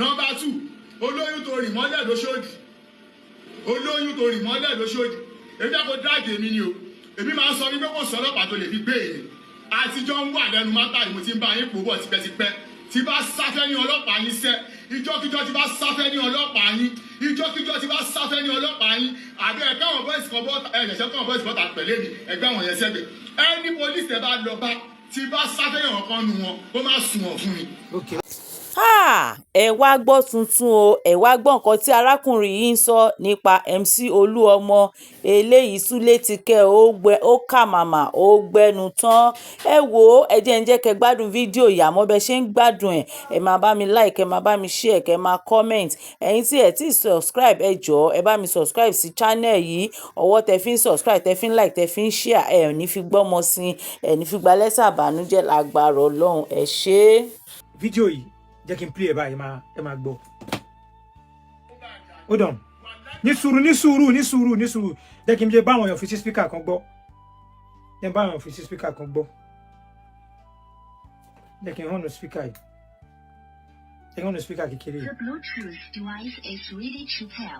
Number two, olóyún tó rìn mọ́lẹ̀ lóṣòdì, olóyún tó rìn mọ́lẹ̀ lóṣòdì, èmi jẹ́ kó drag èmi ni o. Èmi máa ń sọ wípé kò sọ ọlọ́pàá tó lè fi gbé èmi. Àtijọ́ ń wà lẹ́nu matter yìí, mo ti ń bá yín pò bọ̀ tipẹ́tipẹ́. Tí bá sáfẹ́ ní ọlọ́pàá yín sẹ́, ìjọ́kíjọ́ tí bá sáfẹ́ ní ọlọ́pàá yín, ìjọ́kíjọ́ tí bá sáfẹ́ ní ọlọ́pàá yín, àbí ẹ̀ka àwọn boys kan bọ́, ẹ̀ ṣẹ̀ṣẹ̀ kọ́ àwọn boys bọ́ta pẹ̀lẹ́ mi, ẹgbẹ́ àwọn yẹn sẹ́gbẹ̀. Ẹni police ẹ bá lọ bá, tí bá sáfẹ́ yàn kan nu wọn, ó má sùn wọ̀n fún mi. Okay. Háà, ẹ wàá gbọ́ tuntun o. Ẹ wàá gbọ́ nǹkan tí arákùnrin yìí ń sọ nípa MC Olúọmọ. Eléyìí súlẹ̀ tíkẹ́, ó gbẹ, ó kà màmá, ó gbẹnu tán. Ẹ wò ó, ẹ jẹ́ ń jẹ́ kẹ́ gbádùn fídíò yìí. Àmọ́ bẹ́ ṣe ń gbádùn ẹ̀, ẹ máa bá mi like, ẹ máa bá mi share, kẹ́ máa comment. Ẹ̀yin tí ẹ ti subscribe, ẹ jọ̀ọ́, ẹ bá mi subscribe sí channel yìí. Ọwọ́ tẹ fi ń subscribe, tẹ fi ń like, tẹ fi ń share, ẹ ò ní fi gbọ́mọ sí, ẹ ní fi gba lẹ́tà ìbànújẹ́ lágbára Ọlọ́run. Ẹ ṣé. Fídíò yìí, jẹ́ kí n play ẹ̀ báyìí, ẹ máa gbọ́. Hold on, ní sùúrù, ní sùúrù, ní sùúrù, ní sùúrù. Jẹ́ kí n jẹ́ báwọn èèyàn fi sí speaker kan gbọ́. Jẹ́ báwọn èèyàn fi sí speaker kan gbọ́. Jẹ́ kí n hàn ní speaker yìí, jẹ́ kí n hàn ní speaker kékeré yìí. The Bluetooth device is ready to pair.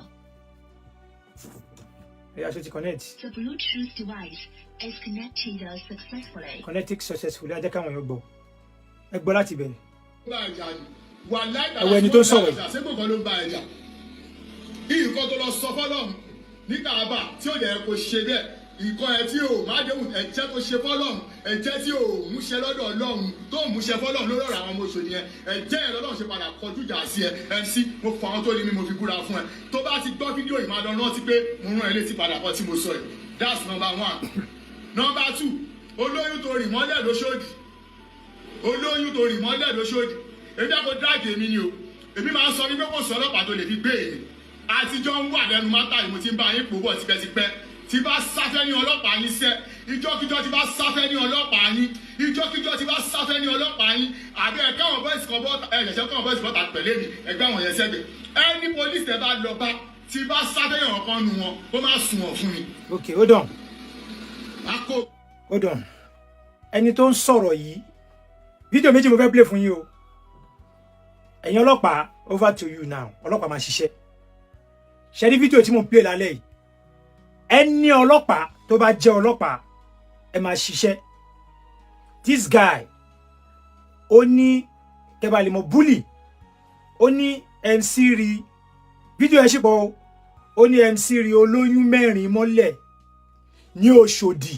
Ẹ̀yà ṣe ti connect. The Bluetooth device is connected successfully. Connected successfully. Á jẹ́ káwọn èèyàn gbọ́. Ẹ gbọ́ láti bẹ̀rẹ̀. Bá ẹja ni wà láì. Ẹ wo ẹni tó ń sọ̀rọ̀ yìí. Ṣé kò kan ló ń bá ẹja nǹkan tó lọ sọ fọlọ́run ní Kàábà tí ò yẹ kó ṣe bẹ́ẹ̀, nǹkan ẹ tí ò má déhùn, ẹ̀jẹ̀ tó ṣe fọlọ́run, ẹ̀jẹ̀ tí ò múṣẹ lọ́dọ̀ Ọlọ́run, tó múṣẹ fọlọ́run lórí ọ̀rọ̀ àwọn ọmọ Òṣòdì yẹn, ẹ̀jẹ̀ ẹ̀ lọ́lọ́run ṣe padà kọjú ìjà sí ẹ. MC, mo fọ àwọn tó ní mi, mo fi búra fún ẹ, tó bá ti gbọ́ fídíò yìí, máa lọ rántí pé mo rán ẹ létí padà kọ́ tí mo sọ yìí. That's number one. Number two, olóyún tó rìn mọ́lẹ̀ lóṣòdì, olóyún tó rìn mọ́lẹ̀ lóṣòdì, èmi jẹ́ kó drag èmi ni o. Èmi máa ń sọ wípé kò sọ ọlọ́pàá tó lè fi gbé èmi. Àtijọ́ ń wà lẹ́nu matter yìí, mo ti ń bá yín pò bọ̀ tipẹ́tipẹ́. Tí bá sáfẹ́ ní ọlọ́pàá yín sẹ́, ìjọ́kíjọ́ tí bá sáfẹ́ ní ọlọ́pàá yín, ìjọ́kíjọ́ tí bá sáfẹ́ ní ọlọ́pàá yín, àbí ẹ̀ka àwọn boys kan bọ́, ẹ̀ ṣẹ̀ṣẹ̀ kọ́ àwọn boys bọ́ta pẹ̀lẹ́ mi, ẹgbẹ́ àwọn yẹn sẹ́gbẹ̀. Ẹni police ẹ bá lọ bá, tí bá sáfẹ́ yàn kan nu wọn, ó má sùn wọ̀n fún mi. Ok, hold on. Má kó. Hold on. Ẹni tó ń sọ̀rọ̀ yìí, fídíò méjì mo fẹ́ play fún yín o. Ẹ̀yin ọlọ́pàá, over to you now. Ọlọ́pàá máa ṣiṣẹ́. Ṣe rí fídíò tí mo ń play lálẹ́ yìí, ẹni ọlọ́pàá tó bá jẹ́ ọlọ́pàá, ẹ máa ṣiṣẹ́. This guy, ó ní kẹba lè mọ bully. Ó ní MC rí fídíò ẹ ṣì pọ̀ o. Ó ní MC rí olóyún mẹ́rin mọ́lẹ̀ ní Òṣòdì,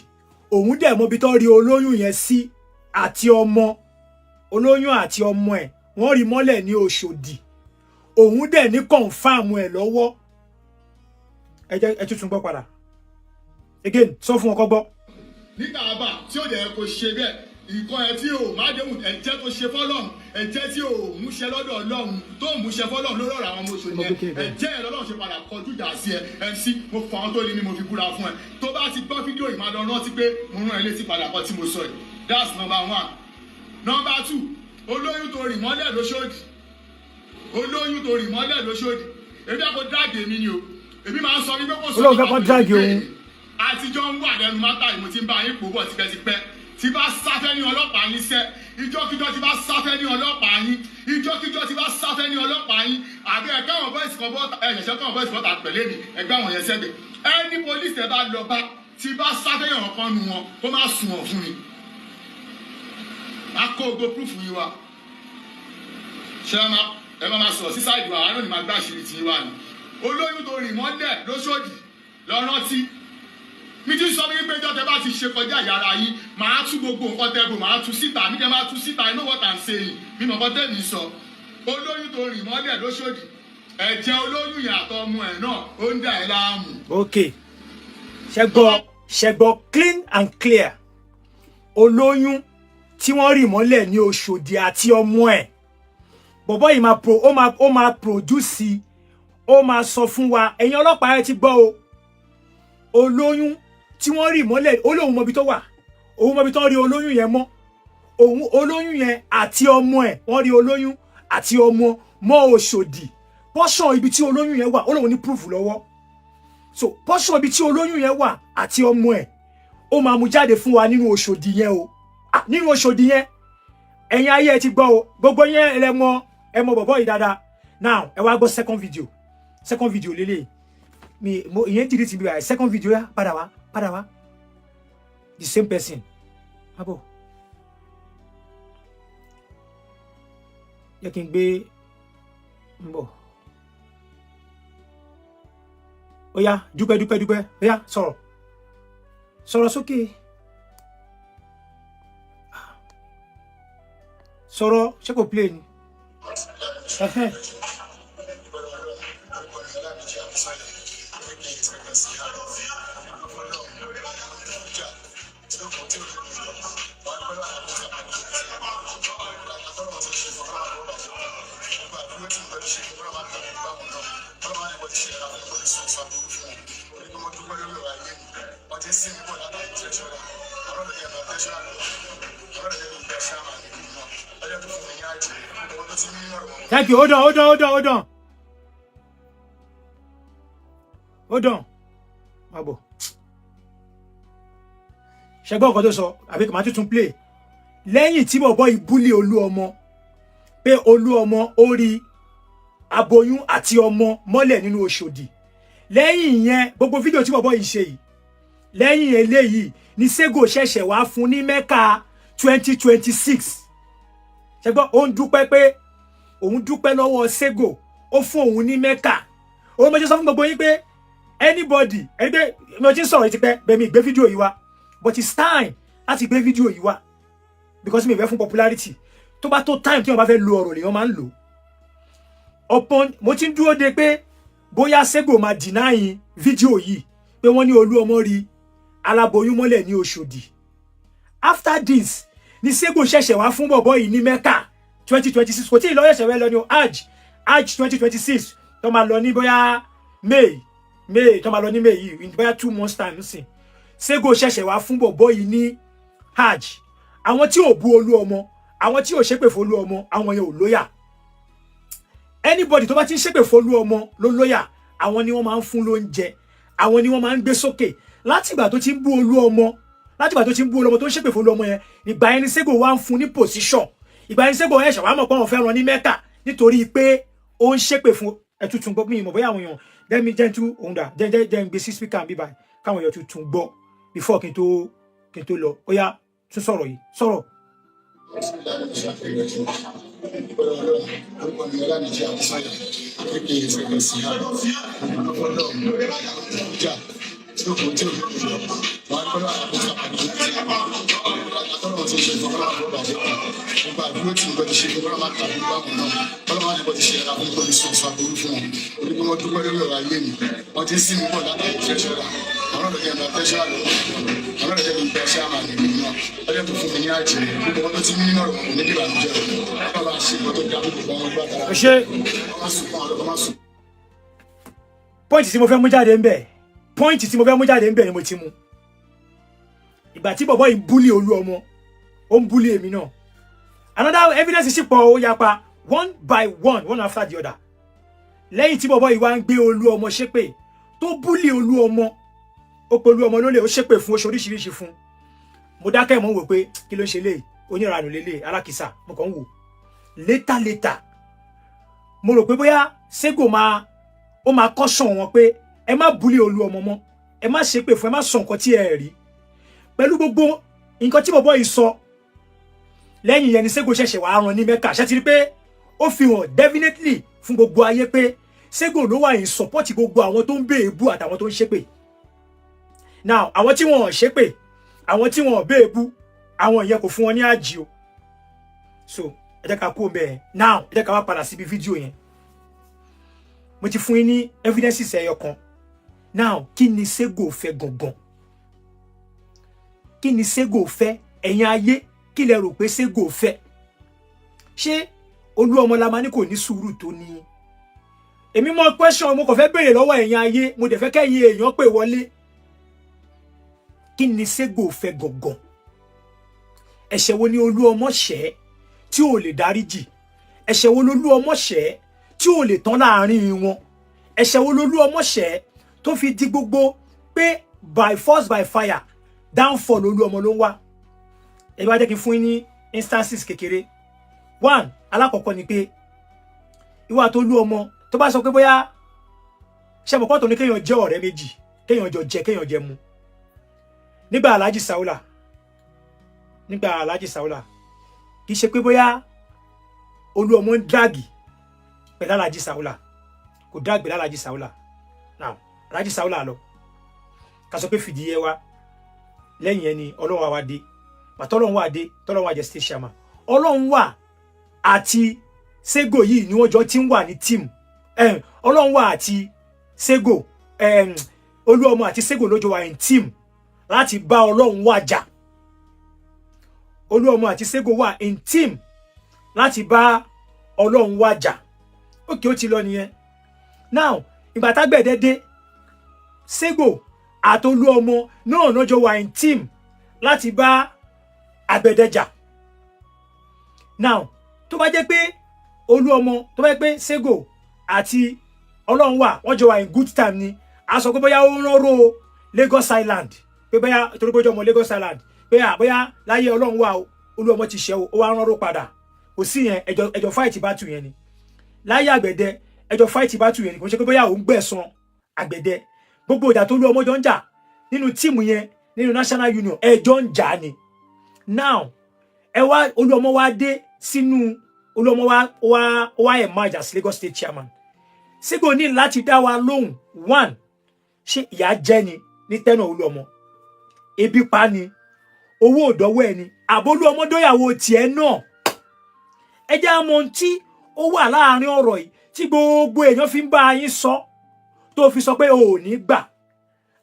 òun dẹ̀ mọ̀ ibi tó rí olóyún yẹn sí àti ọmọ. Olóyún àti ọmọ ẹ̀, wọ́n rí mọ́lẹ̀ ní Òṣòdì, òun dẹ̀ ní confirm ẹ̀ lọ́wọ́. Ẹ jẹ́ ẹ tuntun gbọ́ padà again, sọ fún wọn kó gbọ́. Ní Kàábà tí ò yẹ kó ṣe bẹ́ẹ̀, nǹkan ẹ tí ò má déhùn, ẹ̀jẹ̀ tó ṣe fọlọ́run, ẹ̀jẹ̀ tí ò múṣẹ lọ́dọ̀ Ọlọ́run, tó múṣẹ fọlọ́run lórí ọ̀rọ̀ àwọn ọmọ Òṣòdì Ọmọ yẹn, kékeré bẹ́ẹ̀. ẹ̀jẹ̀ ẹ̀ lọ́lọ́run ṣe padà kọjú ìjà sí ẹ. MC, mo fọ àwọn tó ní mi, mo fi búra fún ẹ, tó bá ti gbọ́ fídíò yìí, máa lọ rántí pé mo rán ẹ létí padà kọ́ tí mo sọ yìí. That's number one. Number two, olóyún tó rìn mọ́lẹ̀ lóṣòdì, olóyún tó rìn mọ́lẹ̀ lóṣòdì, èmi jẹ́ kó drag èmi ni o. Èmi máa ń sọ wípé kò sọ Olóhùn fẹ́ kó drag òun. Àtijọ́ ń wà lẹ́nu matter yìí, mo ti ń bá yín pò bọ̀ tipẹ́tipẹ́. Tí bá sáfẹ́ ní ọlọ́pàá yín sẹ́, ìjọ́kíjọ́ tí bá sáfẹ́ ní ọlọ́pàá yín, ìjọ́kíjọ́ tí bá sáfẹ́ ní ọlọ́pàá yín, àbí ẹ̀ka àwọn boys kan bọ́, ẹ̀ ṣẹ̀ṣẹ̀ kọ́ àwọn boys bọ́ta pẹ̀lẹ́ mi, ẹgbẹ́ àwọn yẹn sẹ́gbẹ̀. Ẹni police ẹ bá lọ bá, tí bá sáfẹ́ yàn kan nu wọn, ó má sùn wọ̀n fún mi. Má kó gbogbo proof yín wá. Ṣé ẹ máa sọ̀rọ̀ sí side wa, àwọn náà ni máa gbá àṣírí tí yín wá ni. Olóyún tó rìn mọ́lẹ̀ lóṣòdì, lọ rántí mi ti sọ wípé ìjọ tẹ bá ti ṣe kọjá yàrá yín, màá tú gbogbo nǹkan tẹ bò, màá tú síta. Mi jẹ máa tú síta. You know what I'm saying? Mi mọ̀ nǹkan tẹ́ mi sọ. Olóyún tó rìn mọ́lẹ̀ lóṣòdì, ẹ̀jẹ̀ olóyún yẹn àtọmọ ẹ̀ náà, ó ń dà ẹ́ láàmú. Ok, ṣe gbọ́, ṣe gbọ́ clean and clear. Olóyún tí wọ́n rì mọ́lẹ̀ ní Òṣòdì àti ọmọ ẹ̀, bọ̀bọ́ yìí máa pro ó máa produce, ó máa sọ fún wa. Ẹ̀yin ọlọ́pàá, ẹ ti gbọ́ o. Olóyún tí wọ́n rì mọ́lẹ̀, ó lóun mọbi tó wà, òun mọbi tó rí olóyún yẹn mọ́ òun. Olóyún yẹn àti ọmọ ẹ̀, wọ́n rí olóyún àti ọmọ mọ́ Òṣòdì. Portion ibi tí olóyún yẹn wà, ó lóun ní proof lọ́wọ́. So portion ibi tí olóyún yẹn wà àti ọmọ ẹ̀, ó máa mú jáde fún wa nínú Òṣòdì yẹn o. Ah, nínú Òṣòdì yẹn. Ẹ̀yin ayé, ẹ ti gbọ́ o. Gbogbo yẹn ẹ mọ, ẹ mọ bọ̀bọ̀ yìí dáadáa. Now ẹ wá gbọ́ second video. Second video lélẹ̀ mi mo ìyẹn jìrì ti bí wa. Second video yá, padà wá, padà wá. The same person, abo yẹ kí n gbé ń bọ̀. Ó yá, dúpẹ́, dúpẹ́, dúpẹ́. Ó yá, sọ̀rọ̀, sọ̀rọ̀ sókè, sọ̀rọ̀. Ṣé kò play ni? Ẹhẹ́n. Thank you. Hold on, hold on, hold on, hold on. Hold on. Má bọ̀. Ṣẹgbọ́n nǹkan tó sọ, àbí kò máa tuntun play. Lẹ́yìn tí bọ̀bọ́ ìbúlé Olú Ọmọ pé Olú Ọmọ ó rí aboyún àti ọmọ mọ́lẹ̀ nínú Òṣòdì. Lẹ́yìn ìyẹn, gbogbo fídíò tí bọ̀bọ́ yìí ṣe yìí. Lẹ́yìn eléyìí ni Sego ṣẹ̀ṣẹ̀ wá fún ní Mẹ́kà 2026. Ṣẹgbọ́n, ó ń dúpẹ́ pé òun dúpẹ́ lọ́wọ́ Sego, ó fún òun ní Mẹ́kà. Òun mo ṣe sọ fún gbogbo yín pé anybody ẹni pé mo ti ń sọ̀rọ̀ yìí ti pẹ́ bẹ́ẹ̀ mi gbé fídíò yìí wá, but it's time láti gbé fídíò yìí wá because mi ò fẹ́ fún popularity. Tó bá tó time tí wọ́n bá fẹ́ lo ọ̀rọ̀ lèèyàn máa ń lò. Upon mo ti ń dúró de pé bóyá Sego máa deny fídíò yìí pé wọ́n ní Olú Ọmọ rí aláboyún mọ́lẹ̀ ní Òṣòdì. After this ni Sego ṣẹ̀ṣẹ̀ wá fún bọ̀bọ́ yìí ní Mẹ́kà 2026. Kò tí ì lọ, ẹ̀ṣẹ̀ wẹ́ lọ ní o. Hajj 2026 tó máa lọ ní bóyá May, tó máa lọ ní May yìí, bóyá 2 months time nsìn. Sego ṣẹ̀ṣẹ̀ wá fún bọ̀bọ́ yìí ní hajj. Àwọn tí ò bú Olú Ọmọ, àwọn tí ò ṣépè fún Olú Ọmọ, àwọn yẹn ò lóyà. Anybody tó bá ti ń ṣépè fún Olú Ọmọ ló lóyà. Àwọn ni wọ́n máa ń fún lóúnjẹ, àwọn ni wọ́n máa ń gbé sókè. Látìgbà tó ti ń bú Olú Ọmọ, látìgbà tó ti ń bú Olú Ọmọ, tó ń ṣépè fún Olú Ọmọ yẹn, ìgbà yẹn ni Sego wá ń fún ní position. Ìgbà yẹn Sego ẹ̀ṣẹ̀ wàá mọ̀ pé wọ́n fẹ́ ràn ní Mẹ́kà nítorí pé ó ń ṣépè fún. Ẹ tuntun gbọ́ mi ìmọ̀ bóyá àwọn èèyàn lẹ́mi jẹ́ ń tú òun dà jẹ́ jẹ́ jẹ́ ń gbé sí speaker bíbá káwọn èèyàn tuntun gbọ́ before kí n tó lọ. Ó yá, tún sọ̀rọ̀ yìí, sọ̀rọ̀. Orúkọ mi Ọlámìjí Àbísàyà, aka Sẹkẹsì. Ìjà tí ó kò tí ò lè lọ wọn á gbọ́dọ̀ àkóso àpàdé àtọ́nà tí ń ṣe fún ọlọ́run àbúrò bàjẹ́ kan nípa àdúró tí nǹkan ti ṣe fún ọlọ́run àtàbí báwọn náà ọlọ́run àti bọ́ ti ṣe ara fún kò ní sùn sàbúrú fún wọn orí pé wọ́n dúpẹ́ lórí ọ̀rọ̀ ayé mi. Wọ́n ti ń sìn mí bọ̀ látàrí tẹ́ṣọ́rà, àwọn ọ̀dọ́ yẹn gba tẹ́ṣọ́rà lọ́wọ́, àwọn ọ̀dọ́ yẹn gba ṣáàmà nìlú náà ọjọ́ tó fún mi ní àjẹ́. Gbogbo wọn tó ti ní nínú ọ̀rọ̀ wọn kò ní dìbànújẹ́ o. Wọ́n bá ṣe nǹkan tó dáa gbogbo wọn gbà tara Ẹ ṣe. wọ́n má sùn fún àwọn ọlọ́kọ́ má sùn. Point tí mo fẹ́ mú jáde ńbẹ̀, point tí mo fẹ́ mú jáde ńbẹ̀ ni mo ti mú. Ìgbà tí bọ̀bọ́ yìí ń bully Olú Ọmọ, ó ń bully èmi náà. Another evidence sì pọ̀, ó yapa one by one, one after the other. Lẹ́yìn tí bọ̀bọ́ yìí wá ń gbé Olú Ọmọ ṣépè, tó bully Olú Ọmọ, ó pe Olú Ọmọ lólè, ó ṣépè fún, ó ṣe oríṣiríṣi fún, mo dákẹ́, mo ń wò pé kí ló ń ṣe léyìí, oníranù lélẹ̀, alákìsà. Mo kàn ń wò. Later later, mo rò pé bóyá Sego máa ó máa caution wọn pé ẹ má bully Olú Ọmọ mọ́, ẹ má ṣépè fún, ẹ má sọ nǹkan tí ẹ rí. Pẹ̀lú gbogbo nǹkan tí bọ̀bọ́ yìí sọ lẹ́yìn yẹn ni Sego ṣẹ̀ṣẹ̀ wàá rán ní Mẹ́kà. Ṣe ti rí pé ó fi hàn definitely fún gbogbo ayé pé Sego ló wà in support gbogbo àwọn tó ń béèbú àtàwọn tó ń ṣépè? Now, àwọn tí wọn ò ṣépè, àwọn tí wọn ò béèbú, àwọn ìyẹn kò fún wọn ní àjì o. So ẹ jẹ́ ká kú bẹ́ẹ̀. Now ẹ jẹ́ ká wá padà síbi fídíò yẹn. Mo ti fún yín ní evidences ẹyọ kan. Now, kí ni Sego fẹ́ gangan? Kí ni Sego fẹ́? Ẹ̀yin ayé, kí lẹ rò pé Sego fẹ́? Ṣé Olú Ọmọ la máa ní kò ní sùúrù tó ní? Èmi mọ question mo kàn fẹ́ béèrè lọ́wọ́ ẹ̀yin ayé, mo dẹ̀ fẹ́ kẹ́yin èèyàn pè wọlé. Kí ni Sego fẹ́ gangan? Ẹ̀ṣẹ̀ wo ni Olú Ọmọ ṣẹ̀ tí ò lè dáríjì? Ẹ̀ṣẹ̀ wo lolú ọmọ ṣẹ̀ tí ò lè tán láàrin wọn? Ẹ̀ṣẹ̀ wo lolú ọmọ ṣẹ̀ tó fi di gbogbo pé by force by fire, downfall olú ọmọ ló ń wá? Ẹ bá jẹ́ kí n fún yín ní instances kékeré. One, alákọ̀ọ́kọ́ ni pé Ìwà tó lú ọmọ tó bá sọ pé bóyá ṣe mọ̀ pọ́tò ní kéèyàn jẹ́ ọ̀rẹ́ méjì, kéèyàn jọ jẹ, kéèyàn jẹ mu. Nígbà Alhaji Saula, nígbà Alhaji Saula, kì í ṣe pé bóyá Olú ọmọ ń drag pẹ̀lú Alhaji Saula. Kò drag pẹ̀lú Alhaji Saula. Now Alhaji Saula lọ, ká sọ pé fìdí yẹ wa lẹ́yìn ẹni Ọlọ́run wa dé. Pàtó Ọlọ́run wa dé, tọ́lọ́run wa jẹ́ state chairman, Ọlọ́run wà àti Sego yìí ni wọ́n jọ ti ń wà ní team. Ọlọ́run wà àti Sego, Olúọmọ àti Sego ló jọ wà in team láti bá Ọlọ́run wà jà. Olúọmọ àti Sego wà in team láti bá Ọlọ́run wà jà. Ókè, ó ti lọ nìyẹn. Now ìgbà tágbẹ̀dẹ dé, Sego àtolúọmọ náà lọ́jọ́ wà in team láti bá Àgbẹ̀dẹ jà. Now tó bá jẹ́ pé Olúọmọ, tó bá jẹ́ pé Sego àti Ọlọ́run wà, wọ́n jọ wà in good time ni, a sọ pé bóyá ó ń rọ́rọ́ Lagos Island, pé bóyá torí pé ó jẹ́ ọmọ Lagos Island, pé à bóyá láyé Ọlọ́run wà o, Olúọmọ ti ṣẹ́ o, ó wá ń rọ́rọ́ padà. Kò sí yẹn. Ẹjọ́ fight battle yẹn ni láyé Àgbẹ̀dẹ. Ẹjọ́ fight battle yẹn ni. Kò ń ṣe pé bóyá òun gbẹ̀san Àgbẹ̀dẹ. Gbogbo ìjà tó Olúọmọ jọ ń jà nínú team yẹn, nínú National Union, ẹjọ́ ń jà ni. Now ẹ wá, Olúọmọ wá dé sínú, Olúọmọ wá emerge as Lagos State chairman. Sego ní láti dá wa lóhùn. One, ṣé ìyà jẹ ni ní tẹ́nà Olúọmọ, ebi pa ni, owó òdọ́wọ́ ẹ ni, àbólú ọmọ dóyàwó tiẹ̀ náà? Ẹ jẹ́ àmọ́ ohun tí ó wà láàrin ọ̀rọ̀ yìí tí gbogbo èèyàn fi ń bá yín sọ, tó fi sọ pé o ò ní gbà.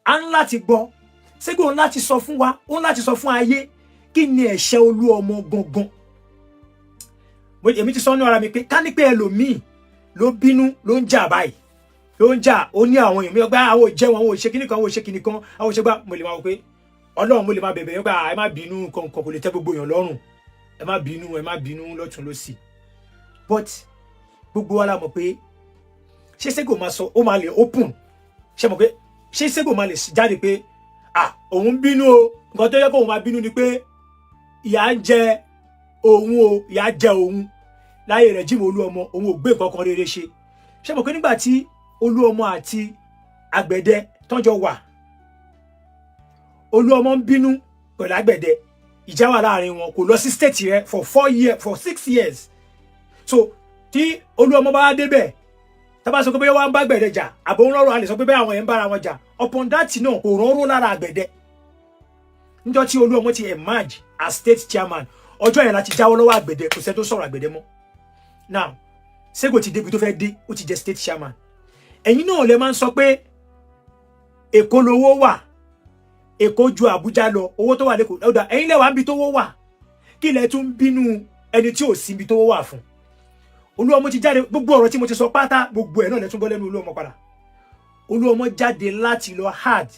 Á ń láti gbọ́. Sego ń láti sọ fún wa, ó ń láti sọ fún ayé kí ni ẹ̀ṣẹ̀ Olúọmọ gangan. Èmi ti sọ ní ara mi pé ká ní pé ẹlòmíì ló bínú, ló ń jà báyìí, ló ń jà, ó ní àwọn èèyàn mi ọgbà, àwọn ò jẹun, àwọn ò ṣe kíní kan, àwọn ò ṣe kíní kan, àwọn ò ṣe gbà, mo lè máa wò pé Ọlọ́run, mo lè máa bẹ̀bẹ̀ yẹn pé ẹ má bínú kankan, kò lè tẹ́ gbogbo èèyàn lọ́rùn, ẹ má bínú, ẹ má bínú lọ́tún lọ́sì. But gbogbo wa la mọ̀ pé ṣé Sego máa sọ, ó máa lè open, ṣe mọ̀ pé ṣé Sego máa lè jáde pé ah, òun bínú o, nǹkan tó yẹ kó òun máa bínú ni pé ìyà ń jẹ òun o, ìyà jẹ òun láyé rẹ̀ Jimoh Olúọmọ, òun ò gbé nǹkan kan rere ṣe? Ṣé mọ̀ pé nígbà tí Olúọmọ àti Àgbẹ̀dẹ tọ́jọ́ wà, Olúọmọ ń bínú pẹ̀lú Àgbẹ̀dẹ, ìjà wà láàrin wọn, kò lọ sí state rẹ for 4 years, for 6 years. So tí Olúọmọ bá wá débẹ̀, tá bá sọ pé bóyá wọ́n ń bá Àgbẹ̀dẹ jà, àbò ń rọrùn, a lè sọ pé bẹ́ẹ̀ àwọn yẹn ń bára wọn jà. Upon that náà, kò rọrùn lára Àgbẹ̀dẹ. Níjọ́ tí Olúọmọ ti emerge as state chairman, ọjọ́ yẹn láti jáwọ́ lọ́wọ́ Àgbẹ̀dẹ, kò sẹ́ni tó sọ̀rọ̀ Àgbẹ̀dẹ mọ́. Now Sego ti débi tó fẹ́ dé, ó ti jẹ́ state chairman. Ẹ̀yin náà lè máa ń sọ pé Èkó lowó wà, Èkó ju Àbújá lọ, owó tó wà lẹ́kọ̀ọ́ ọ̀dà. Ẹ̀yin lẹ́wà ń bi tó wó wà, kí ilẹ̀ tún bínú ẹni tí ò sí ibi tó wó wà fún? Olúọmọ ti jáde. Gbogbo ọ̀rọ̀ tí mo ti sọ pátá, gbogbo ẹ̀ náà lẹ́tún gbọ́ lẹ́nu Olúọmọ padà. Olúọmọ jáde láti lọ add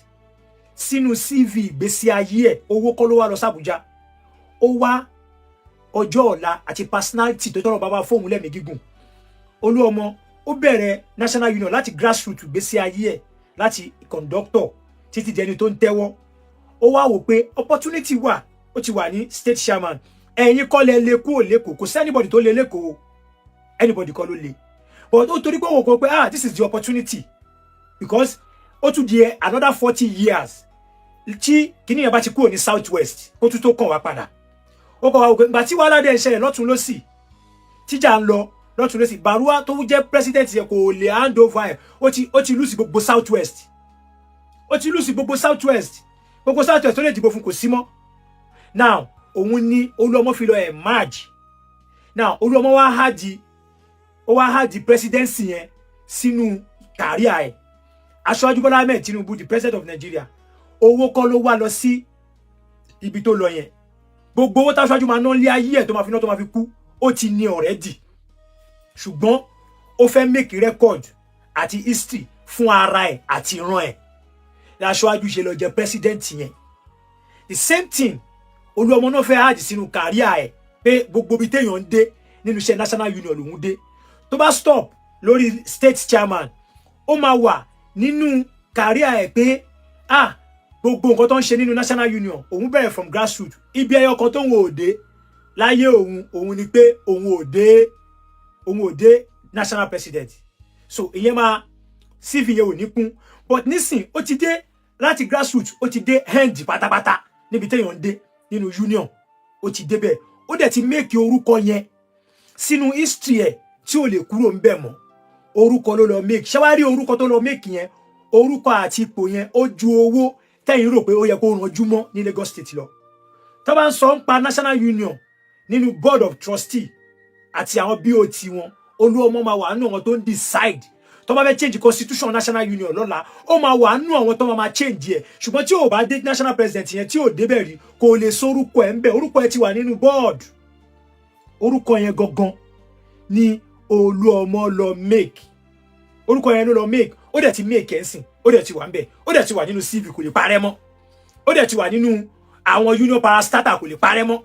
sínú CV ìgbésí ayé ẹ̀. Owó kọ́ ló wá lọ sàbújá, ó wá ọjọ́ ọ̀la àti personality tó tọrọ bàbá fóun lẹ́mìí gígùn. Olúọmọ ó bẹ̀rẹ̀ National Union láti grassroots ìgbésí ayé ẹ̀, láti conductor títí di ẹni tó ń tẹ́wọ́. Ó wá wò pé opportunity wà, ó ti wà ní state chairman. Ẹ̀yin kọ́ lẹ lè kúrò lẹ́kọ̀ọ́, kò sí anybody tó lè lẹ́kọ̀ọ́, anybody kọ́ ló lè. But ó torí pé òun kò pé, ah, this is the opportunity, because ó tún di another 40 years tí kíní yẹn bá ti kúrò ní South West, kó tún tó kàn wá padà. Ó kọ́ wa wò pé ìgbà tí wàhálà dẹ̀ ń ṣẹlẹ̀ lọ́tún lọ́sì, tíjà ń lọ lọ́tún lọ́sì, Baruwa tó jẹ́ president yẹn kò lè hand over ẹ̀. Ó ti lose gbogbo South West, ó ti lose gbogbo South West. Gbogbo South West tó lè dìbò fún kò sí mọ́. Now òun ní Olúọmọ fi lọ emerge. Now Olúọmọ wá add, ó wá add presidency yẹn sínú career ẹ̀. Aṣáájú Bọ́lá Ahmed Tinubu, the president of Nigeria, owó kọ́ ló wá lọ sí ibi tó lọ yẹn. Gbogbo owó táṣáájú máa ná lé ayé ẹ̀, tó máa fi ná, tó máa fi kú, ó ti ní already. Ṣùgbọ́n ó fẹ́ make record àti history fún ara ẹ̀ àti ìran ẹ̀, láṣáájú ṣe lọ jẹ president yẹn. The same thing, Olúọmọ náà fẹ́ add sínú career ẹ̀ pé gbogbo ibi téèyàn ń dé nínú iṣẹ́ National Union lòún dé. Tó bá stop lórí state chairman, ó máa wà nínú career ẹ̀ pé ah, gbogbo nǹkan tó ń ṣe nínú National Union, òun bẹ̀rẹ̀ from grassroots. Ibi ẹyọ kan tóun ò dé láyé òun, òun ni pé òun ò dé National president. So ìyẹn máa CV yẹn ò ní kún. But nísìn, ó ti dé láti grassroots, ó ti dé end pátápátá níbi téèyàn ń dé nínú union. Ó ti débẹ̀, ó dẹ̀ ti make orúkọ yẹn sínú history ẹ̀ tí ò lè kúrò ń bẹ̀ mọ́. Orúkọ ló lọ make. Ṣé wàá rí orúkọ tó lọ make yẹn, orúkọ àti ipò yẹn, ó ju owó tẹ́yìn rò pé ó yẹ kó ranjú mọ́ ní Lagos State lọ. Tó bá ń sọ ń pa National Union nínú board of trustee àti àwọn BOT wọn, Olúọmọ máa wà nínú àwọn tó ń decide. Tó bá fẹ́ change constitution National Union lọ́la, ó máa wà nínú àwọn tó máa change ẹ̀. Ṣùgbọ́n tí ò bá dé national president yẹn, tí ò débẹ̀ rí, kò lè sórúkọ ẹ̀ ń bẹ̀. Orúkọ ẹ̀ ti wà nínú board. Orúkọ yẹn gangan ni Olúọmọ lọ make. Orúkọ yẹn ló lọ make. Ó dẹ̀ ti make ẹ̀ ń sìn, ó dẹ̀ ti wà ń bẹ̀, ó dẹ̀ ti wà nínú CV, kò lè parẹ́ mọ́. Ó dẹ̀ ti wà nínú àwọn union parastatal, kò lè parẹ́ mọ́.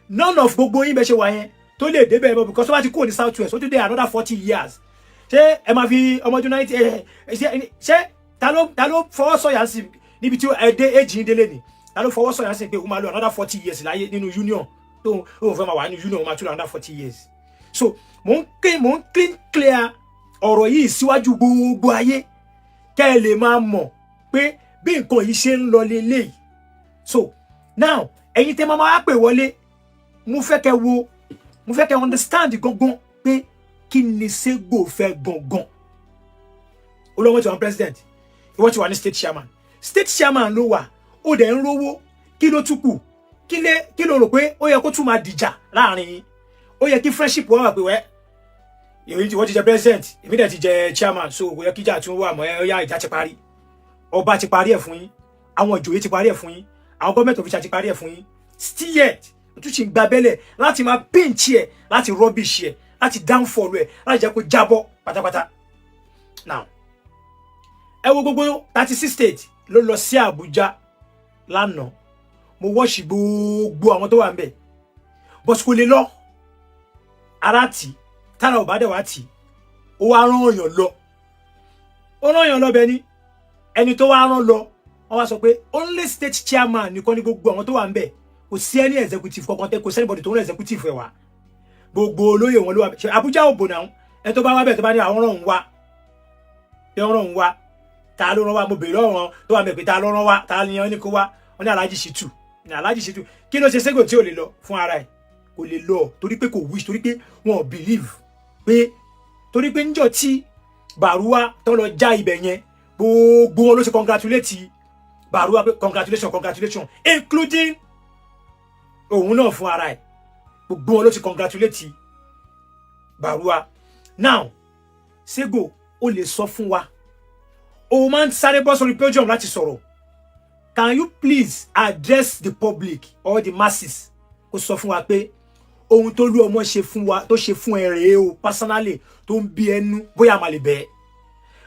None of gbogbo yín bẹ́ ṣe wà yẹn tó lè débẹ̀ mọ́, because tó bá ti kúrò ní South West, ó tún dé another 40 years. Ṣé ẹ máa fi ọmọ ọdún 90 ẹ ṣé ta ló fọwọ́ sọ̀yà sí níbi tí ẹ dé èjì ń délé ni? Ta ló fọwọ́ sọ̀yà sí pé ó máa lo another 40 years láyé nínú union, tó òun fẹ́ máa wà nínú union, ó máa tún lo another 40 years? So mò ń clean clear ọ̀rọ̀ yìí síwájú gbogbo ayé, kẹ́ ẹ lè máa mọ̀ pé bí nǹkan yìí ṣe ń lọ leléyìí. So now, ẹ̀yin tẹ́ máa máa pè wọlé, mo fẹ́ kẹ́ wo, mo fẹ́ kẹ́ understand gangan pé kí ni Sego fẹ́ gangan. Olúọmọ ti wà ní president, ìwọ ti wà ní state chairman. State chairman ló wà, ó dẹ̀ ń rówó. Kí ló tún kù? Kí ló rò pé ó yẹ kó tún máa dìjà láàrin yín? Ó yẹ kí friendship wà, wà pé wẹ́ èmi tí wọ́n ti jẹ president, èmi dẹ̀ ti jẹ chairman, so kò yẹ kíjà tún wà mọ́. Ẹ yá, ìjà ti parí, ọba ti parí ẹ̀ fún yín, àwọn ìjòyè ti parí ẹ̀ fún yín, àwọn gọ́ọ̀mẹ̀ntì official ti parí ẹ̀ fún yín. Still yet, o tún ṣì ń gba abẹ́lẹ̀ láti máa pinch ẹ̀, láti rubbish ẹ̀, láti downfall ẹ̀, láti jẹ́ kó jábọ́ pátápátá. Now, ẹ wo gbogbo 36 state ló lọ sí Àbújá lánàá. Mo wọ́ọ̀ṣì gbogbo àwọn tó wà ń bẹ̀, but kò lè lọ. Ara tì tára ò bá dẹ̀ wá tì, ó wá rán èèyàn lọ, ó rán èèyàn lọ bẹ́ẹ̀ ni. Ẹni tó wá rán lọ, wọ́n wá sọ pé only state chairman nìkan ní gbogbo àwọn tó wà ń bẹ̀. Kò sí ẹni executive kankan tẹ, kò sí anybody tó ń rán executive ẹ̀ wá. Gbogbo olóyè wọn ló wà. Ṣe Àbújá ò bò náà? Ẹni tó bá wá bẹ̀, tó bá ní àwọn rán òun wá, pé wọ́n rán òun wá, ta ló rán wá? Mo bèèrè ọ̀ràn tó wà mẹ́ pé ta ló rán wá, ta ni wọ́n ní kó wá? Wọ́n ní Alhaji Shittu ní. Alhaji Shittu, kí ló ṣe Sego tí ò lè lọ fún ara ẹ̀? Kò lè lọ torí pé kò wish, torí pé wọn ò believe pé, torí pé níjọ́ tí Bàrúwá tó lọ já ibẹ̀ yẹn, gbogbo wọn ló ṣe congratulate Bàrúwá pé congratulation, congratulation, including òun náà fún ara ẹ̀. Gbogbo wọn ló ti congratulate Bàrúwá. Now, Sego, ó lè sọ fún wa, o máa ń sáré bọ́ sórí podium láti sọ̀rọ̀. Can you please address the public or the masses, kó sọ fún wa pé ohun tó lú ọmọ ṣe fún wa, tó ṣe fún ẹ rèé o personally, tó ń bí ẹnu, bóyá àmàlè bẹ́ẹ̀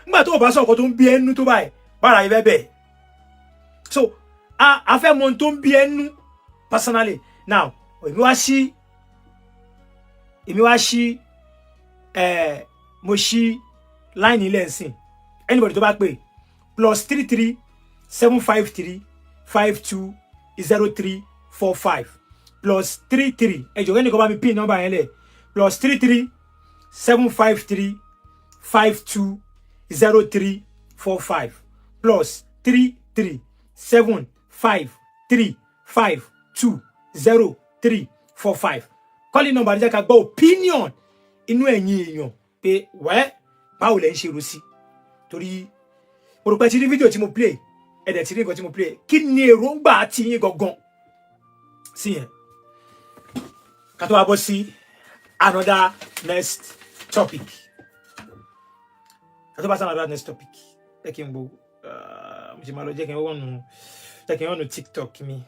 nígbà tó o bá sọ̀kọ́ tó ń bí ẹnu tó báyìí bára ibẹ̀ bẹ́ẹ̀. So a fẹ́ mọ ohun tó ń bí ẹnu personally. Now, èmi wá sí ẹ, mo ṣí line ilẹ̀ nsìn. Anybody tó bá pè, +33 753 52 03 45, +33. Ẹ jọ̀wọ́, ẹnìkan bá mi pin nọ́mbà yẹn lẹ̀: +33 753 52 03 45, +33 753 52 03 45. Calling number jẹ́ ká gbọ́ opinion inú ẹ̀yin èèyàn pé wẹ́, báwo lẹ́ ń ṣe rò sí? Torí mo rò pé ti rí fídíò tí mo play, ẹ dẹ̀ ti rí nǹkan tí mo play. Kí ni èròǹgbà ti yín gangan sí yẹn, ká tó wá bọ́ sí another next topic? Ká tó bá sí another next topic, jẹ́ kí n wo, mo ti máa lọ, jẹ́ kí n wọnú TikTok mi,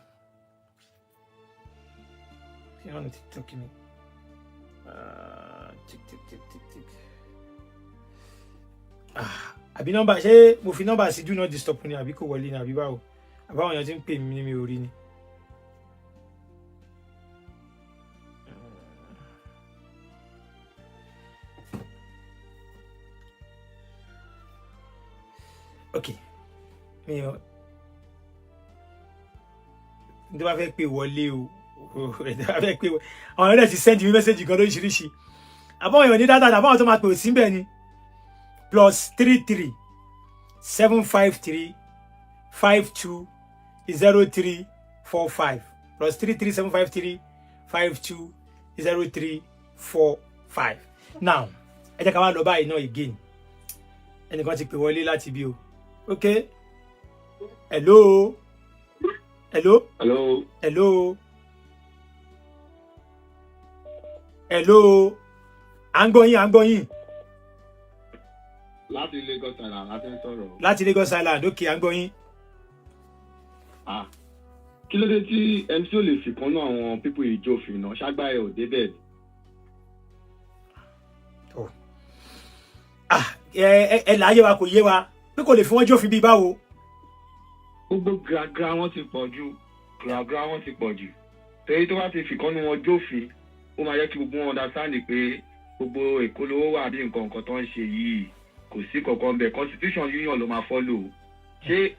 kí n wọnú TikTok mi. Tik tik tik tik tik. Àbí nọ́mbà, ṣé mo fi nọ́mbà sí do not disturb ni, àbí kò wọlé ni, àbí báwo? Àbáwọn èèyàn ti ń pè mí ní mi ò rí ni. Ok, mi ò ní tó bá fẹ́ pè wọlé o, tó bá fẹ́ pè wọlé. Àwọn ọ̀rẹ́ ti send mi message gan lóríṣiríṣi. Àbáwọn èèyàn ní data, àbáwọn tó máa pè sí bẹ́ẹ̀ ni. +33 753 52 0345, +33 753 52 0345. Now, ẹ jẹ́ ká wá lọ báyìí náà again. Ẹnìkan ti pè wọlé láti bí o. Ok, hello, hello. Hello. Hello, hello, à ń gbọ́ yín, à ń gbọ́ yín. Láti Lagos Island láti ń sọ̀rọ̀. Láti Lagos Island, ok, à ń gbọ́ yín. Ah. Kí ló dé tí MC ò lè fi kan náà àwọn people ìjófin náà ṣágbá ẹ ò débẹ̀? Oh. Ah, ẹ láyé wa, kò yé wa pé kò lè fi wọ́n jófin bíi báwo? Gbogbo gragra wọn ti pọ̀ jù, gragra wọn ti pọ̀ jù. Torí tó bá ti fi kan nu wọn jófin, ó máa jẹ́ kí gbogbo wọn understand pé gbogbo Èkó lówó wà bí nǹkan nǹkan tó ń ṣe yìí, kò sí kankan bẹ́ẹ̀. Constitution union ló máa follow. Ṣé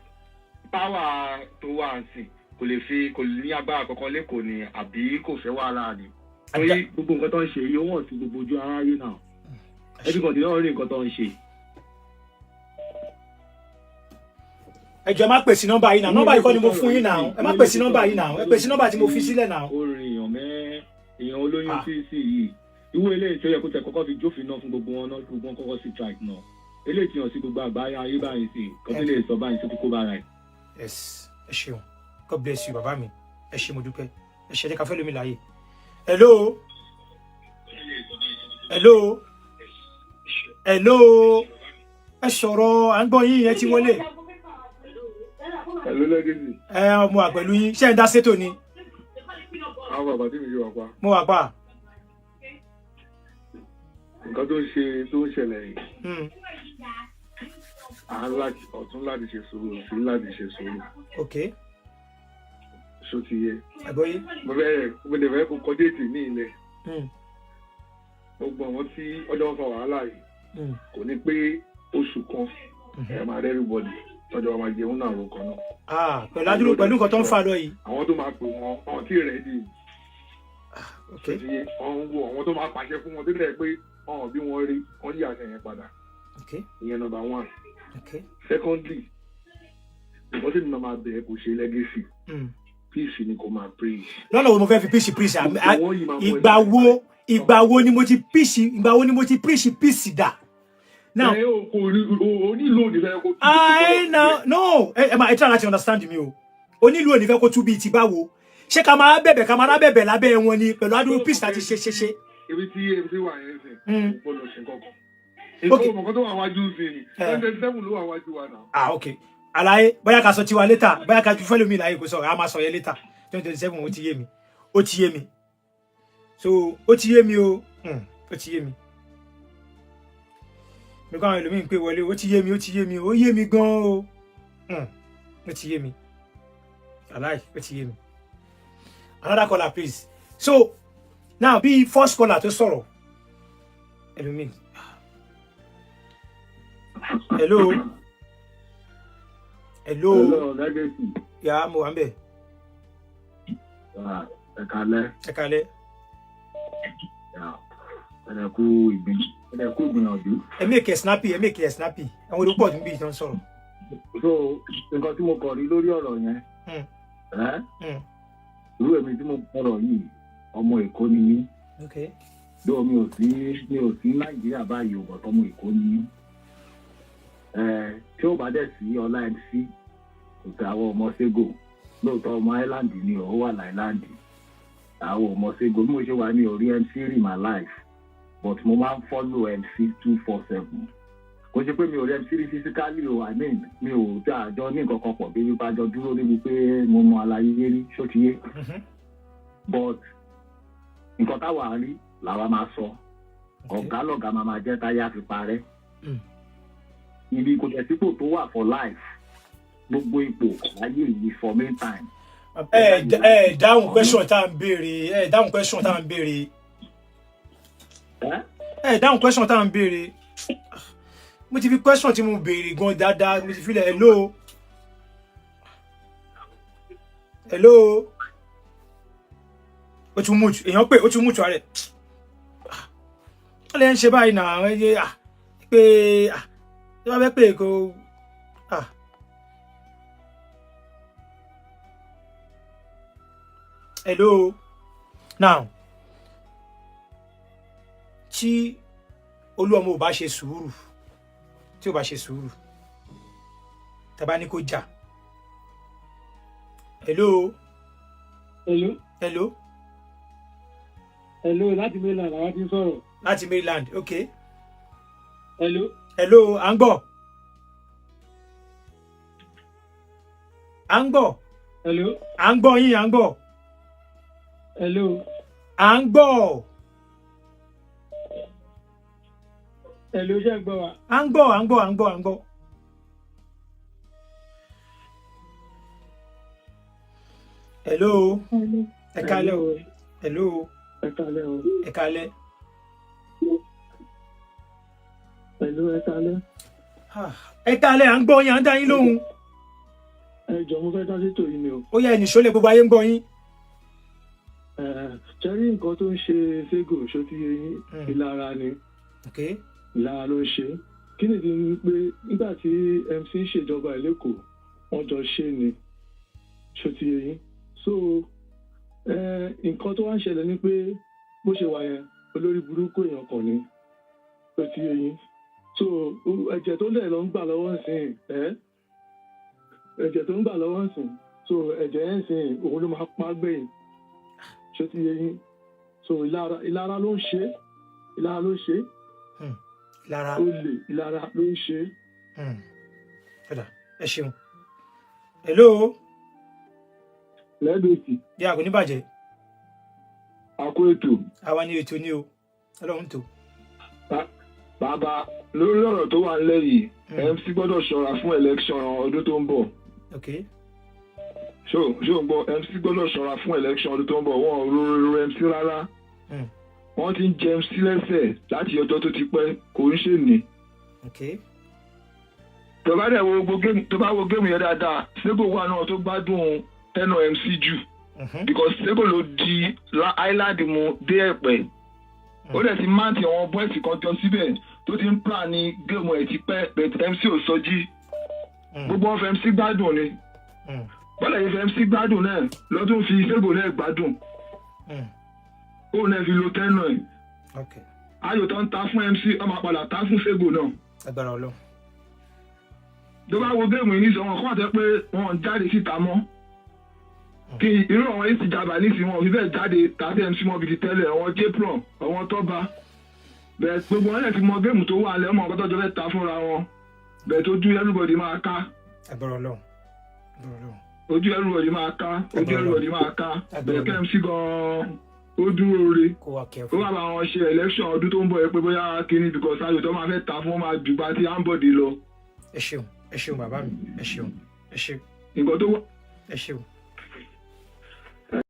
power tó wà ń sìn kò lè fi, kò ní agbára kankan lẹ́kọ̀ọ́ ni, àbí kò fẹ́ wàhálà ni? Torí gbogbo nǹkan tó ń ṣe yìí, ó wọ̀n sí gbogbo ojú aráyé náà. Everybody náà rí nǹkan tó ń ṣe. Ẹ jọ̀ọ́, ẹ má pè sí nọ́mbà yìí náà. Nọ́mbà yìí kọ́ ni mo fún yín náà. Ẹ má pè sí nọ́mbà yìí náà. Ẹ pè sí nọ́mbà tí mo fi sílẹ̀ náà. Ó rin èèyàn mẹ́ èèyàn olóyún Ah. sí yìí. Ìwé eléyìí tó yẹ kó tẹ kọ́kọ́ fi jófin náà fún gbogbo wọn náà, kí gbogbo wọn kọ́kọ́ sí strike náà. Eléyìí ti hàn sí gbogbo àgbáyé ayé báyìí sí kọ́ tó lè sọ báyìí tó ti kó bára ẹ̀. Yes, ẹ ṣeun, God bless you, bàbá mi. Ẹ ṣé, mo dúpẹ́. Ẹ ṣe, ẹ jẹ́ ká fẹ́ lómi láàyè. Hello, hello, hello, ẹ sọ̀rọ̀, à ń gbọ́ yín, ẹ ti wọlé. Hello, Legacy. Ẹ mo wà pẹ̀lú yín. Ṣé ẹ ń dá sétò ni? Àwọn bàbá tí mi ṣe wà pa. Mo wà pa. Nǹkan tó ń ṣe, tó ń ṣẹlẹ̀ yìí, à ń láti ọ̀tún láti ṣe sùúrù, sí láti ṣe sùúrù. Ṣó ti yẹ? Àgbọ́yé. Mo fẹ́, mo lè fẹ́ kó kọ date ní ilẹ̀. Gbogbo àwọn tí ọjọ́ ń fa wàhálà yìí, kò ní pé oṣù kan, ẹ máa rẹ́ everybody tọ́jọ́ wa máa jẹun náà ro kan náà. Ah, pẹ̀lú adúrú, pẹ̀lú nǹkan tó ń fà lọ yìí. Àwọn tó máa pè wọn, wọn tí ready. Ṣó ti yé? Wọn ń wo àwọn tó máa pàṣẹ fún wọn tó dẹ̀ pé wọn bí wọn rí wọn yí àṣẹ yẹn padà. Ìyẹn number one. Secondly, nǹkan tí mi máa bẹ̀rẹ̀ kò ṣe, Legacy, peace ni kò máa preach. Lọ́nà wo mo fẹ́ fi peace preach? Gbogbo wọn yìí máa mú Ìgbà ẹ wo, ìgbà wo ni mo ti peace, ìgbà wo ni mo ti preach peace dà now? Ẹ o kò ní o nílò òní fẹ́ kó. I now, no, ẹ máa, ẹ try láti understand mi o. Onílù ò ní fẹ́ kó tú bíi ti báwo? Ṣé ká máa bẹ̀bẹ̀, ká máa bẹ̀bẹ̀ lábẹ́ wọn ni, pẹ̀lú adúrú peace láti ṣe ṣe ṣe? Ibi tí MC wà yẹn sìn, kò gbọ́dọ̀ ṣe nǹkan kan. Ok. Nǹkan mọ̀kàn tó wà wájú sí ni 2027 ló wà wájú wa náà. Ah, ok, àlàyé, bóyá ká sọ tiwa later, bóyá ká fẹ́ lómi láyé kó sọ̀rọ̀, a máa sọ yẹn later. 2027, ó ti yé mi, ó ti yé mi. So ó ti yé mi o. Ó ti yé mi. Mi kọ́ àwọn ẹlòmíín pé wọlé. Ó ti yé mi, ó ti yé mi, ó yé mi gan o. Ó ti yé mi, aláì, ó ti yé mi. Another caller, please. So now, bí first caller tó sọ̀rọ̀, ẹlòmíín. Hello, hello. Hello, Legacy. Yà, mo wà ń bẹ̀. Ẹ kalẹ́. Ẹ kalẹ́. Ẹ kú ìgbìyànjú. Ẹ make it snappy, ẹ make it snappy. Àwọn olùpọ̀ tó ń bí ìtàn sọ̀rọ̀. So nǹkan tí mo kọ̀ rí lórí ọ̀rọ̀ yẹn, ẹ́ irú èmi tí mo sọ̀rọ̀ yìí, ọmọ Èkó ni mí. Dóò mi ò sí Nàìjíríà báyìí ò bọ̀, tọmọ Èkó ni mí. Ẹ tí ó bá dẹ̀ sí ọlá MC, kò sí àwọn ọmọ Sego. Lóòótọ́ ọmọ Island ni, ó wà láìláńdì. Àwọn ọmọ Sego, bí mo ṣe wà ní orí MC rí my life, but mo máa ń follow MC 247. Kò ṣe pé mi ò rí MC rí physically o, I mean, mi ò tí àjọ ní nǹkan kan pọ̀ bí wípé àjọ dúró níbi pé mo mọ àlàyé rí, ṣó ti yé? But nǹkan táwa rí làwa máa sọ. Ọ̀gá lọ̀gá máa máa jẹ́ táyà fi parẹ́. Ibi kò jẹ́ sípò tó wà for life, gbogbo ipò láyé yìí for main time. Ẹ dáhùn question tá à ń béèrè. Ẹ dáhùn question tá à ń béèrè. Ẹ Ẹ dáhùn question tá à ń béèrè. Mo ti fi question tí mo béèrè gan dáadáa, mo ti fi lẹ̀. Hello, hello. Ó tún mú èèyàn pé ó tún mú ìtura rẹ̀. Wọ́n lè ń ṣe báyìí náà, ẹ yé à pé à tí wọ́n fẹ́ pè kó à. Hello, now tí Olúọmọ ò bá ṣe sùúrù, tí ò bá ṣe sùúrù, tàbá ní kó jà. Hello. Hello. Hello. Hello, láti Maryland àwọn tí ń sọ̀rọ̀. Láti Maryland, ok. Hello. Hello, à ń gbọ́, à ń gbọ́. Hello. À ń gbọ́ yín, à ń gbọ́. Hello. À ń gbọ́. Hello, ṣé ń gbọ́ wa? À ń gbọ́, à ń gbọ́, à ń gbọ́, à ń gbọ́. Hello, ẹ kálẹ́ o. Hello. Ẹ kálẹ́ o. Ẹ kálẹ́. Hello, ẹ kálẹ́. Ẹ kálẹ́, à ń gbọ́ yín, à ń dá yín lóhùn. Ẹ jọ̀ọ́, mo fẹ́ dá sétò yìí ni o. Ó yá, ẹnì ṣọlẹ̀, gbogbo ayé ń gbọ́ yín. Ṣe rí nǹkan tó ń ṣe Sego, ṣó ti yé yín? Ìlara ni. Ìlara ló ń ṣe. Kí nìdí ni pé nígbà tí MC ń ṣèjọba ẹ̀ lẹ́kọ̀ọ́, wọ́n jọ ṣe ni, ṣó ti yé yín? So nǹkan tó wá ń ṣẹlẹ̀ ni pé bó ṣe wà yẹn, olórí burúkú èèyàn kan ni, ṣó ti yé yín? So ẹ̀jẹ̀ tó lẹ̀ lọ ń gbà lọ́wọ́ ǹsìn, ẹ́ ẹ̀jẹ̀ tó ń gbà lọ́wọ́ ǹsìn, so ẹ̀jẹ̀ yẹn ǹsìn òun ló máa pa gbẹ̀yìn, ṣó ti yé yín? So ìlara, ìlara ló ń ṣe, ìlara ló ń ṣe. Ìlara. Olè, ìlara ló ń ṣe. Ọ̀dà, ẹ ṣeun. Hello. Lẹ́dọ̀tì. Bí a kò ní bàjẹ́. Àkó ètò. Àwa ní ètò ní o, Ọlọ́run tó. Bàbá, lórí ọ̀rọ̀ tó wà nílẹ̀ yìí, MC gbọ́dọ̀ ṣọ́ra fún election ọdún tó ń bọ̀. Ṣó ṣó ń gbọ́? MC gbọ́dọ̀ ṣọ́ra fún election ọdún tó ń bọ̀. Wọ́n ò ro MC rárá. Wọ́n ti ń jẹ MC lẹ́sẹ̀ láti ọjọ́ tó ti pẹ́, kò ń ṣe ní. Tó bá dẹ̀ wo gbogbo game, tó bá wo game yẹn dáadáa, Sego wà náà tó gbádùn tenure MC jù, because Sego ló di Island mu dé Ẹ̀pẹ́. Ó dẹ̀ ti máǹtì àwọn boys kan jọ síbẹ̀ tó ti ń plan ní game ẹ̀ ti pẹ́, but MC ò sọjí. Gbogbo wọn fẹ́ MC gbádùn ni. Bọ́lá yìí fẹ́ MC gbádùn náà lọ́dún fi Sego náà gbádùn. Ó náà fi lo tenure ẹ̀. Ayò tó ń ta fún MC, ó máa padà ta fún Sego náà. Agbára Ọlọ́run. Tó bá wo game yìí nísìnyí, wọn kọ́ àtẹ pé wọn ò jáde síta mọ́. Kí irú àwọn èsì jàmbá nísìnyí, wọn ò fi bẹ́ẹ̀ jáde tàbí MC mọ́ bíi ti tẹ́lẹ̀, àwọn jpron, àwọn tọ́ba bẹ́ẹ̀, gbogbo wọn lè ti mọ game tó wà lẹ́, ọmọ ọ̀gá tọ́jọ́ fẹ́ ta fúnra wọn bẹ́ẹ̀, tó ojú everybody máa ká. Agbára Ọlọ́run, agbára Ọlọ́run. Ojú everybody máa ká, ojú everybody máa ká bẹ́ẹ̀. Kí MC gan-an ó dúró re, kó wà ó careful. wà bá wọn ṣe election ọdún tó ń bọ̀ yẹn pé bóyá kíní, because ayò tó máa fẹ́ ta fún wọn máa jù bá ti Ambode lọ. Ẹ ṣeun, ẹ ṣeun bàbá mi, ẹ ṣeun, ẹ ṣeun. Nǹkan tó wà. Ẹ ṣeun.